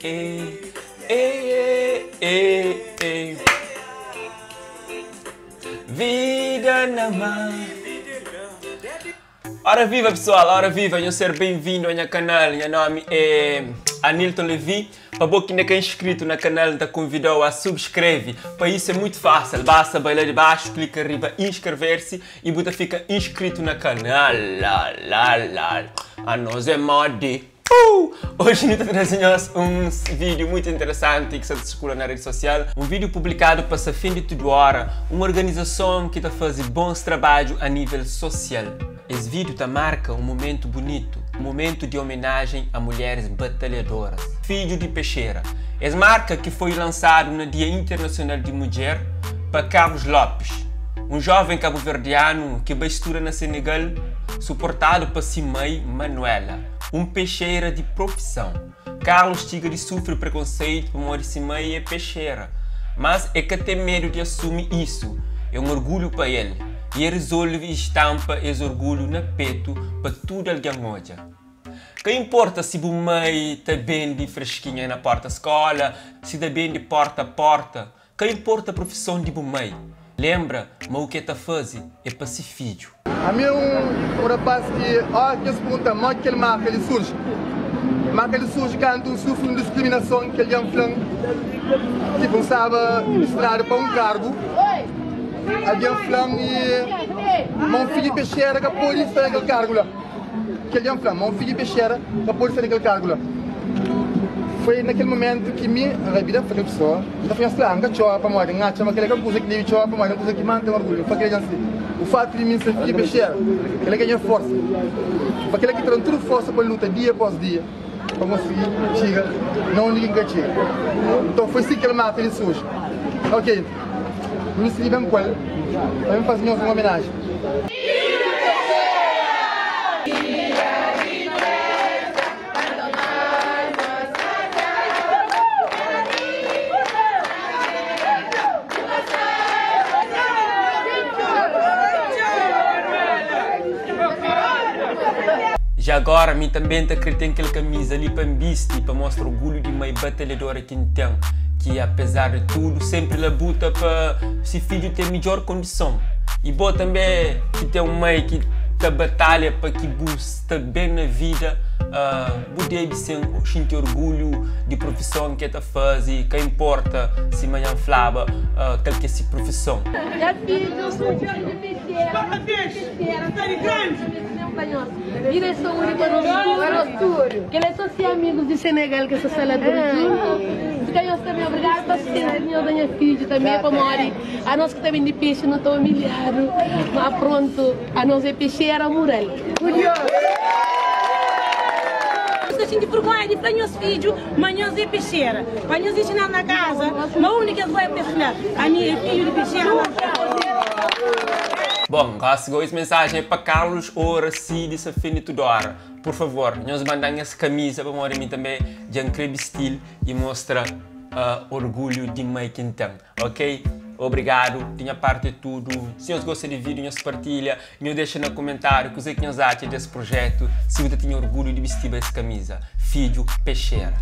E E E E Vida na mar Ora viva pessoal, ora viva, nhos ser bem-vindo a nha canal, nha nome é Anilton Levy. Pa bo ki inda ka inscrito na canal, nta convidau a subscreve. Pa isso é muito fácil, basta bai lá de baixo, clica riba inscrever-se e bu ta fica inscrito na canal. La la la, a nos é modi. Uuh! Oji nu ta traze nhos un vídiu mutu interesanti ki sta ta sirkula na redi sosial. Un vídiu publikadu pa Safin di Tudu Óra, un organizason ki ta faze bons trabadju a nível sosial. Es vídiu ta marka un mumentu bunitu, un mumentu di omenajen a mulheris batalhadoras. Fidju di Pexera. Es marka ki foi lansadu na Dia Internasional di Mudjer pa Carlos Lopes, un jóven kabuverdianu ki bai studa na Senegal, suportadu pa si mai, Manuela. Un pexeira di profison. Carlos txiga di sufri prekonseitu pamodi si mai é pexera. Mas e ka ten medu di asumi isu. É un orgulhu pa el. I e rizolve stampa es orgulhu na petu pa tudu algen odja. Ka inporta si bu mai ta bende freskinha na porta skola, si ta bende porta a porta, Ka inporta profison di bu mai, lenbra ma u ke ta faze é pa si fidju. Ami é un rapaz ki óras ki es pergunta-m modi kel marka li surji, marka li surji kantu N sufri un diskriminason ki algen fla-m, tipu N staba destinadu pa un kargu, algen fla-m ma un fidju di pexera ka pode sta na kel kargu la. Kel algen fla-m ma un fidju di pexera ka pode sta na kel kargu la. Foi na kel momentu ki mi N rabida, N fla kel pesoa, N ta fla nhos kla, N ka txora pamodi N atxa ma kel-la ka un kuza ki debe txora pamodi é un kuza ki má N ten orgulhu. N fla kel algen si, U fatu di mi N ser fidju di pexera, kel-la ki é nha forsa. N fla kel-la ki tra-m tudu forsa pa N luta dia após dia pa N konsigi txiga na undi ki N ka txiga. Nton foi si ki kel marka li surji. Ok, N disidi ben ku el pa ben faze nhos un omenaji. Já agora mi também ta kre ten kel camisa li pa N bisti pa mostra orgulho di mai batalhadora ki N ten ki apesar di tudo sempre labuta pa si fidju ten midjor kondison e bo també ki ten un mai ki ta batalha pa ki bu sta ben na vida bu debe sen xinti orgulhu di profison ki el ta faze ka inporta si manhan flaba kal ki é si profison. Nhos ka xinti vergonha di fla nhos fidju ma nhos é pexera? Pa nhos inxina-s na kaza ma undi ki es bai pa es fla, Ami é fidju di pexera. Bon, gosi go es mensajen é pa Carlos Oracy di Safini Tudora. Por favor, nhos manda-m es kamisa pamodi mi tanbe dja N kre bisti-l i mostra orgulhu di mai ki N ten. Ok obrigado di nha parte é tudo si nhos gosta di video nhos partilha nhos dexa na comentario kuze ki nhos atxa des projeto si bu ta tinha orgulho di bistiba es camisa fidju pexera.